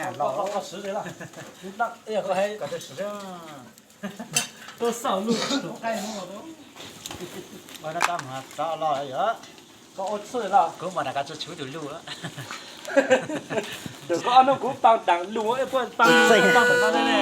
Koj, koj, koj swv li los? Koj twb swv. Koj xauj lub qaib no. Ua no koj mus tso los yom. Koj ua txhij los? Kuv mas nram koj tsis tshub tus lug. Tus koj ob hnub kuv tau tas lug, puaj tau tau tau ne.